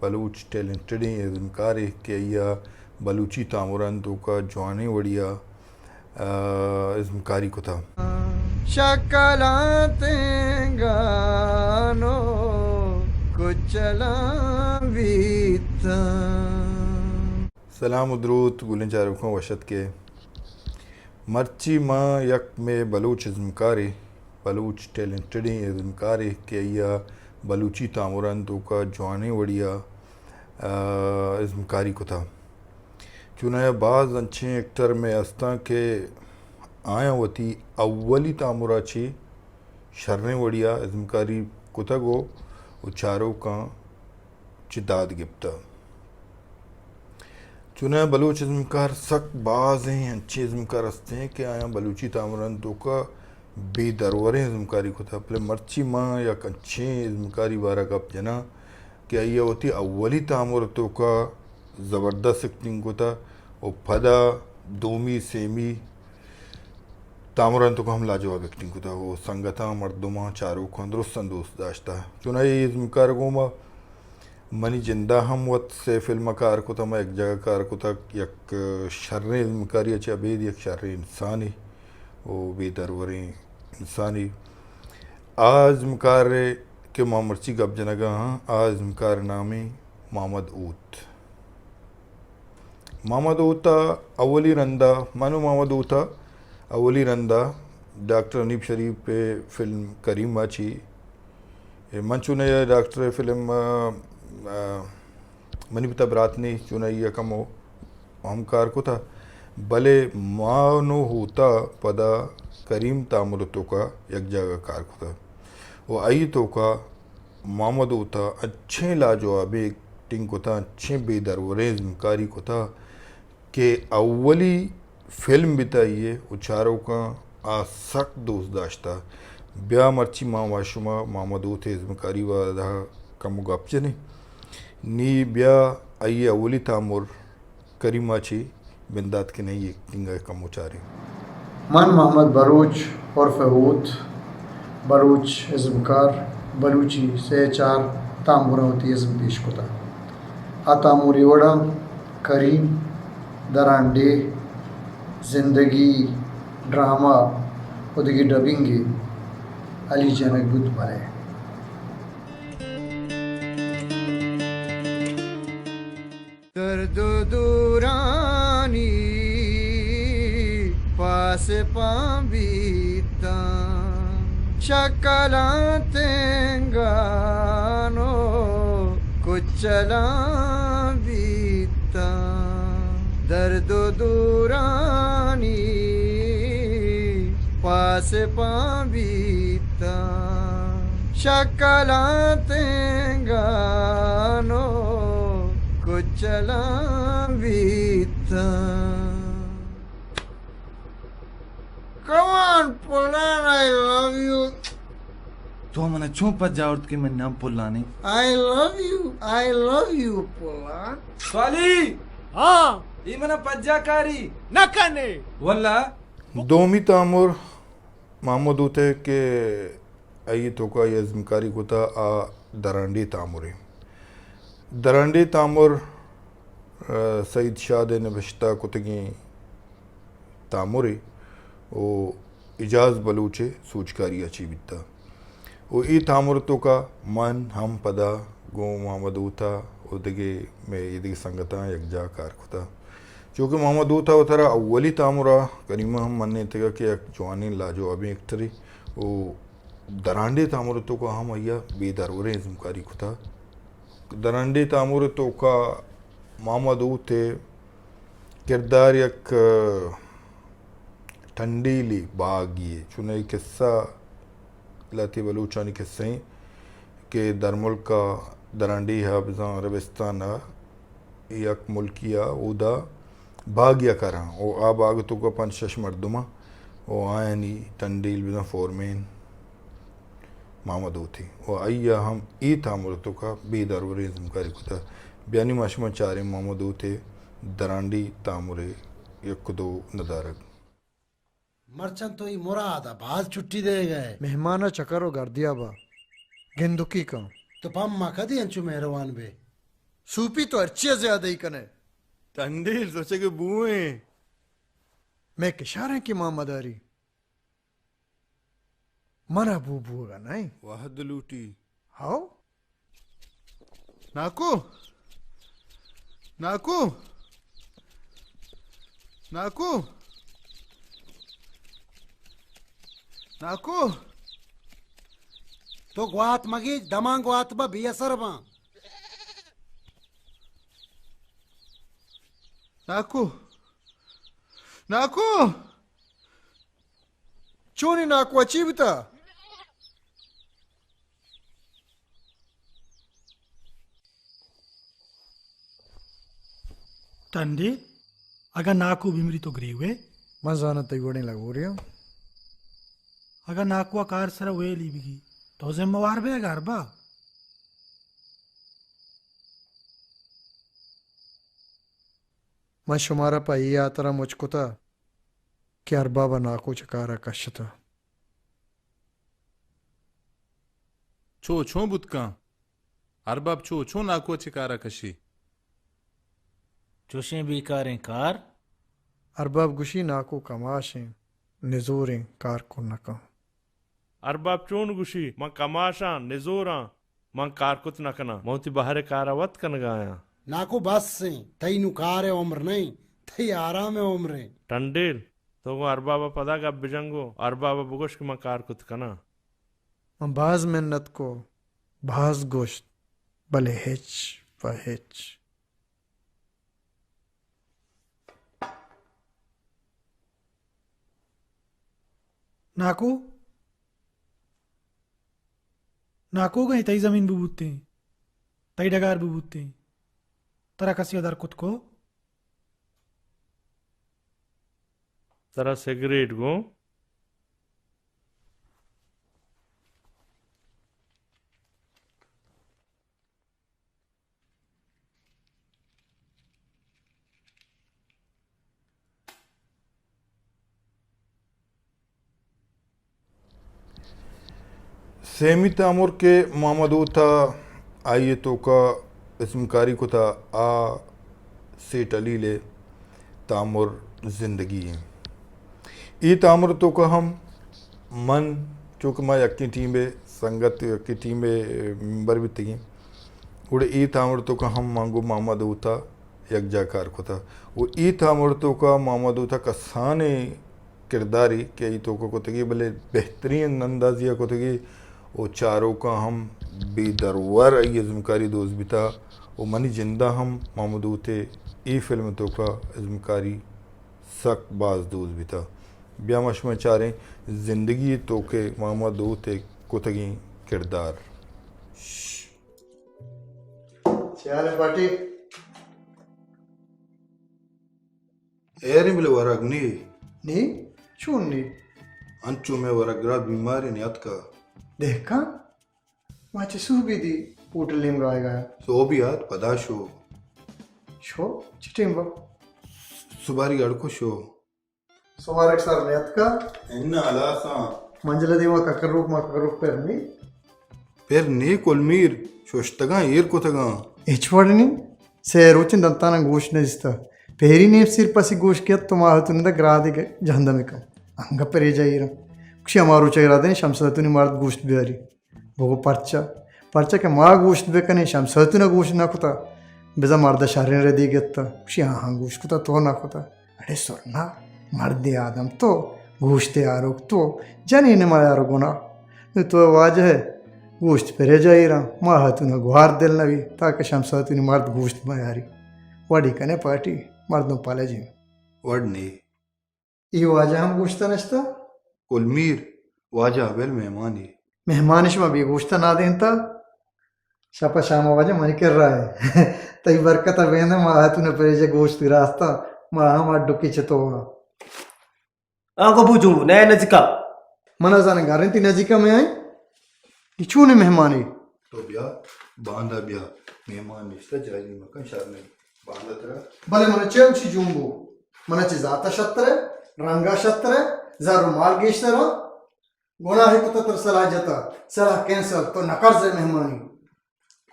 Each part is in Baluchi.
بلوچ ٹیلنٹڈیں ازمکارے کہ آئی ءَ بلوچی تامرانی توکا جوانیں وڑی ءَ، آ، ازمکاری کتا۔ شکلاں تنگانو کچلاں بیتاں۔ سلام و دروت گلیں چاروکاں، وش اتکے۔ مرچی ما یک مئے بلوچ ازمکارے، بلوچ ٹیلنٹڈیں ازمکارے کہ آئی ءَ بلوچی تامرانی توکا جوانیں وڑی ءَ، آ، ازمکاری کتا۔ چونایا باز انچیں ایکٹر مئے ہستاں کہ آیاں وتی اولی تامرا چہ شریں وڑی ءَ ازمکاری کتگ و، و چاروکاں چہ داد گپتہ۔ چونایا بلوچ ازمکار سک بازیں انچیں ازمکار ہستیں کہ آیاں بلوچی تامرانی توکا بے دروریں ازمکاری کتہ، بلے مرچی ما یک انچیں ازمکاری بارا گپ جناں کہ آئی ءَ وتی اولی تامر توکا زبردست ایکٹنگ کتہ و پدا دومی، سیمی تامرانی توکا ہم لاجواب ایکٹنگ کتہ و سنگتاں، مردماں، چاروکاں درستاں دوست داشتہ۔ چونایا اے ازمکار گوما منی جندا ہم وت سے فلم کار کتہ، ما یک جاگہ کار کتگ، یک شریں ازمکاری ءَ چہ ابید یک شریں انسانے و بے دروریں انسانے۔ آ ازمکار کہ ما مرچی گپ جنگا ہاں، آ ازمکار نامیں محمد ہوت۔ محمد ہوتا اولی رندا، من و محمد ہوتا اولی رندا ڈاکٹر حنیف شریف ءِ فلم کریم ءَ چی، اے من چونایا ڈاکٹر ءِ فلم، آ، آ، منی پتا برات نی چونایا کمو ہم کار کتا، بلے من و ہوتا پدا کریم تامر توکا یک جاگہ کار کتا و آئی توکا محمد ہوتا انچیں لاجوابیں ایکٹنگ کتا، انچیں بے دروریں ازمکاری کتا کہ اولی فلم بیتا آئی ءِ و چاروکاں آ سک دوست داشتہ۔ بیا مرچی ما و شما محمد ہوت ءِ ازمکاری بارا کمو گپ جنیں۔ نی بیا آئی ءِ اولی تامر کریمہ چی بندات کنیں، یک ٹنگا کمو چاریں۔ من محمد بلوچ عرف ہوت، بلوچ ازمکار، بلوچی سے چار تامبراں وتی ازم پیش کتہ۔ آ تامری وڑاں کریم، درانڈیھ، زندگی، ڈرامہ و دگہ ڈبنگے علی جنگ بوت بلے۔ درد و دورانی پاسپاں بیتاں، شکلاں تنگان و کچلاں بیتاں۔ درد و دورانی پاسپاں بیتاں، شکلاں تنگان و کچلاں بیتاں۔ Come on, plan, I love you. تو منا چون پجا آورت کہ من نام پلانیں؟ I love you, I love you, plan. سوالی! ہاں؟ ای منا پجا کاری؟ نہ کنے۔ واللہ۔ دومی تامر محمد ہوتے کہ آئی توکا آئی ازمکاری کتا، آ درانڈیھ تامرے۔ درانڈیھ تامر، آ، سعید شاد ءِ نبشتہ کتگیں تامرے و اعجاز بلوچ ءِ سوجکاری ءَ چی بیتا۔ و اے تامر توکا من ہم پدا گوں محمد ہوتا و دگہ مئے ایدگہ سنگتاں یکجاہ کار کتا۔ چونکہ محمد ہوتا وتارا اولی تامرا کریمہ ہم منیتگا کہ یک جوانیں لاجوابیں ایکٹرے و درانڈیھ تامر توکا ہم آئی ءَ بے دروریں ازمکاری کتا۔ درانڈیھ تامر توکا محمد ہوت ءِ کردار یک، آ، ٹنڈیلے باگی ءِ۔ چونائی قصہ لہتے بلوچانی قصہ ایں کہ درملک ءَ درانڈیھ ءَ بزاں عربستان ءَ یک ملکی ءَ اودا باگے ءَ کراں و آ باگ ءِ توکا پنچ شش مردماں و آیانی ٹنڈیل بزاں فورمین محمد ہوتے و آئی ءَ ہم اے تامر ءِ توکا بے دروریں ازمکاری کتا۔ بیانی ما شما چاریں محمد ہوتے درانڈیھ تامر ءِ یک دو ندارگ۔ مرچاں تو ای مراد ءَ باز چھٹی دئیگ ءَ ئے۔ مہمان ءَ چکر و گردیا با۔ گندکی کن۔ تو پہ ما کدی انچو مہروان بے؟ سوپی تو ہرچی ءَ زیادہ ئی کن ئے۔ ٹنڈیل تو چہ کہ بوئیں۔ مئے کشاریں کہ ما مداری۔ منا بو بوگا نئیں۔ وہد لوٹی۔ ہاؤ؟ ناکو! ناکو! ناکو! ناکو! تو گوات مگیج، دمان گوات با بے اثر باں۔ ناکو! ناکو! چونی ناکو، چی بوتا؟ ٹنڈیل، اگاں ناکو بمری تو گریوے؟ من زاناں تئی وڑیں لگورے آں۔ اگاں ناکو ءَ کار سرا ویلی بگی، تو ذمہ وار بئے گا ارباب؟ من شمارا پہ اے ہاترا مچ کتا کہ ارباب ءَ ناکو چہ کارا کشتا۔ چو چون بوت کن؟ ارباب چو چون ناکو چہ کارا کشی؟ چوشیں بیکاریں کار؟ ارباب گوشی ناکو کماشیں، نزوریں، کار کن نہ کن۔ ارباب چون گوشی، من کماشاں، نزوراں، من کار کت نہ کناں، من وتی بہر ءِ کار ءَ وت کنگایاں۔ ناکو بس ایں، تئی نوں کار ءِ عمر نہ ایں، تئی آرام ءِ عمر ایں۔ ٹنڈیل، تو گوں ارباب ءَ پدا گپ بجن گوں، ارباب ءَ بگوش کہ من کار کت کناں۔ من باز منت کو، باز گوشت، بلے ہچ پہ ہچ۔ ناکو، ناکو گئے تئی زمین ببوتیں، تئی ڈگار ببوتیں، ترا کسی ءَ در کت کو؟ ترا سگریٹ گوں۔ سیمی تامر کہ محمد ہوت ءَ آئی ءِ توکا ازمکاری کتا، آ سیٹھ ہلیل ءِ تامر زندگی ایں۔ اے تامر توکا ہم من، چونکہ ما یکیں ٹیم ءِ سنگت، یکیں ٹیم ءِ ممبر بیتگیں، گڑا اے تامر توکا ہم من گوں محمد ہوت ءَ یکجاہ کار کتا۔ و اے تامر توکا محمد ہوت ءَ کسانیں کردارے کہ آئی توکا کتگی، بلے بہترین اندازی ءَ کتگی و چاروکاں ہم بے درور آئی ازمکاری دوست بیتا و منی جندا ہم محمد ہوت ءِ اے فلم توکا ازمکاری سک باز دوست بیتا۔ بیا ما شمئے چاریں زندگی توکا محمد ہوت ءِ کتگیں کردار۔ چے حال ایں پارٹی؟ ایریں بلے ورگ نی۔ نی؟ چون نی؟ انچو مئے ورگ گرا بیمارے نیاتکا۔ دہکان؟ ما چہ سہبی دی ہوٹل نیمگا آیگا۔ سہبی آت پدا شو۔ شو؟ چی ٹیم با؟ سباری گڑکو شو۔ سوارگ سر نیاتکا؟ اناں ہلاساں۔ منجل ءِ دیما ککروک ما ککروک پر نی۔ پر نی کلمیر، ششتگاں ایر کتگاں۔ ہچ وڑ نی۔ سئے روچیں دنتاناں گوشت نہ دیستہ۔ پہری نیم سیر پسی گوشت کہ ات تو ما ہتون دا گرادے جہندم کن۔ انگہ پریجا ایرم۔ کشی ہما روچا ارادہ نی شمس ہتونی مرد گوشت بیاری۔ بگو پرچا؟ پرچا کہ ما گوشت بکنیں، شمس ہتون ءَ گوشت نہ کتا، بزاں مرد ءَ شریں ردی گپتا، گوشی آہاں گوشت کتا تو نہ کتا۔ اڑے سرنا، مردے آدم تو، گوشتے آروک تو، جنین ما یار گناہ۔ نو تو واجہ ئے، گوشت پریجا ایراں، ما ہتون ءَ گوہار دل نہ بی، تاکہ شمس ہتونی مرد گوشت بیاری۔ وڑی کنے پارٹی، مردم پلجیں۔ وڑ نی۔ اے واجہ ہم گوشت ءَ نشتہ؟ کلمیر، واجہ ابیل مہمانے۔ مہمان شما بے گوشت ءَ نادینتہ؟ شپ ءَ شام ءَ واجہ منی کرا ئے۔ تئی برکت ءَ بیندہ ما ہتون ءَ پریجہ گوشت گراستہ، ما ہم اڈکی چتو۔ آ گو بوجو، نئے نزیکا۔ من ءَ زانگ ارنتی نزیکا میں آئیں۔ اے چونیں مہمانے؟ تو بیا، باندا بیا، مہمان نشتہ، جاہلی مکن، شرمے۔ باندا ترا۔ بلے من چے گوشی جون بو؟ من چہ ذات ءَ شتر ئے، رنگ ءَ شتر ئے، زر و مال گیشتر ءَ۔ گناہے کتہ ترا سلاہ جتہ، سلاہ کینسل، تو نہ کرزے مہمانی۔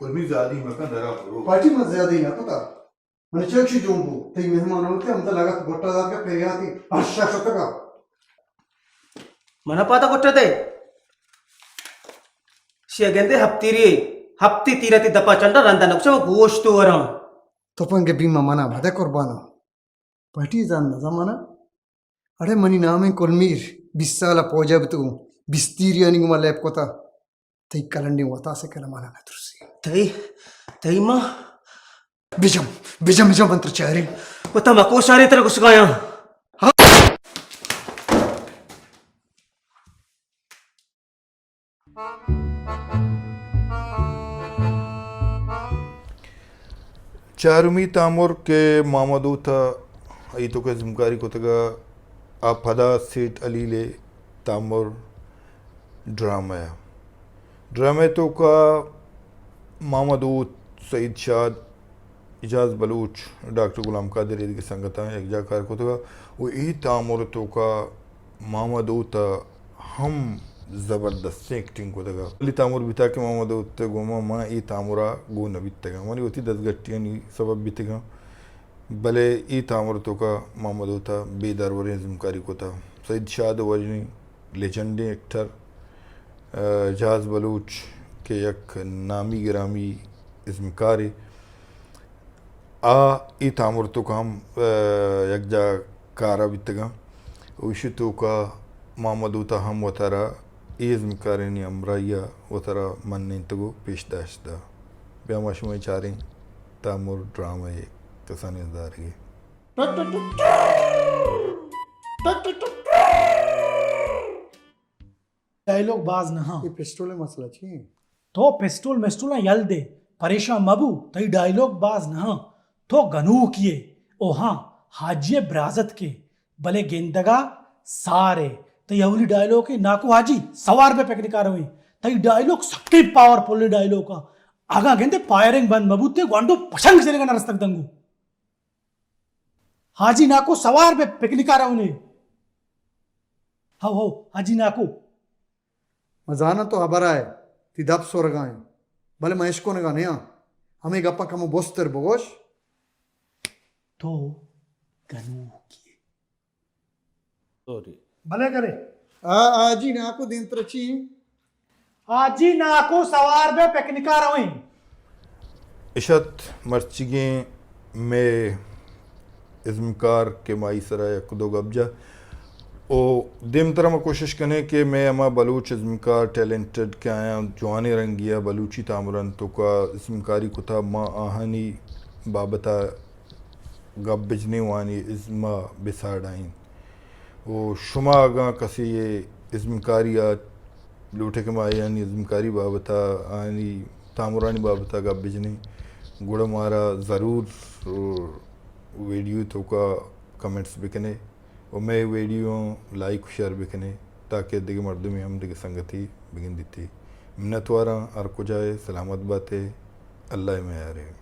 کلمی زیادی مکن، درا برو۔ پارٹی من زیادی نہ کتا۔ من چک شی جون بو، تئی مہمان ہوتے ہم تو لگت گٹا دار کا پریاتی اشا شتگا۔ منا پاتا گٹا دے۔ شی گندے ہپتی ری، ہپتی تیرا تی دپا چنڈا رندا نقشہ گوشت ورم۔ تو پنگ بیما منا مدے قربانو۔ پٹی زان نہ زمانہ۔ اڑے منی نام کلمیر، بیست سال پوجا بتو، بیست تیریانی گما لیب کتا۔ تئی کلنڈیں وتاسے کلمانا نہ ترسی۔ تئی، تئی ماں۔ بجم، بجم، بجم من تر چاریں۔ وتا مکوشارے تر گسگایاں۔ ہاں۔ چارمی تامر کہ ماما دوت ء ای توک ء ازمکاری کتگ ء آ پدا سیٹ علیل ء تامر ڈرامہ ء۔ ڈرامہ ء توک ء ماما دوت، سعید شاد، اعجاز بلوچ، ڈاکٹر غلام قادر ء دگہ سنگتاں یکجاہ کار کتگ ء و اے تامر ء توکا ماما دوت ء ہم زبردستیں ایکٹنگ کتگ ء۔ بلے تامر بیتا کہ ماما دوت ء گوما ما اے تامر ء گون نہ بیتگاں، منی وتی دزگٹیانی سبب بیتگاں، بلے اے تامر ء توکا ماما دوت ء بے دروریں ازمکاری کتا۔ سعید شاد ء واجنی لیجنڈیں ایکٹر، ء، اعجاز بلوچ کہ یک نامی گرامی ازمکارے، آ اے تامر توک ہم، ء، یکجاہ کارا بیتگاں۔ و ایشی توکا ماما دوتا ہم وتارا اے ازمکارانی ہمراہیا وتارا منینتگ و پیش داشتہ۔ بیا ما شمئے چاریں تامر ڈرامہ ء کسانیں دارگے۔ ڈائیلاگ باز نہ ہاں۔ اے پسٹول ء مسئلہ چی انت؟ تو پسٹول مسٹولاں یل دے، پریشان مبو، تئی ڈائیلاگ باز نہ ہاں۔ تو گنوکیے، او ہاں، حاجی ء برازتکے، بلے گندگا سارے۔ تئی اولی ڈائیلاگ ء ناکو حاجی سوار بے پکنکا رویں۔ تئی ڈائیلاگ سکیں پاورفل ڈائیلاگ آں۔ اگاں گندے فائرنگ بند مبوتے، گونڈو پشنگ جنگا نہ رستگ دنگو۔ حاجی ناکو سوار بے پکنکا رونے۔ ہو، ہو، حاجی ناکو۔ من زاناں تو ہبرا ئے، تی دپ سرگا انت، بلے من اشکنگا نیاں۔ ہمے گپاں کمو بستر بگوش۔ تو گنوکی ئے۔ سوری۔ بلے کرے۔ آ، حاجی ناکو دیمتر چی؟ حاجی ناکو سوار بے پکنکا رویں۔ اشت مرچیگیں مئے ازمکار کہ ما ای سرا یک دو گپ جا۔ او دیمترا ما کوشش کنیں کہ مئے ہما بلوچ ازمکار ٹیلنٹڈ کہ آیاں جوانیں رنگیا بلوچی تامران توکا ازمکاری کتا، ما آہانی بابتا گپ بجنیں و آنی ازما بساڑائیں۔ و شما اگاں کسے ازمکاری ء لوٹے کہ ما آیانی ازمکاری بابت ء، آیانی تامرانی بابت ء گپ بجنیں، گڑا مارا ضرور ویڈیو توکا کمنٹس بکنے و مئے ویڈیو لائک و شیئر بکنے تاکہ دگہ مردمے ہم دگہ سنگتی بگندیتی۔ منتواراں، ہر کجا ئے سلامت باتے، اللہ ء میارے۔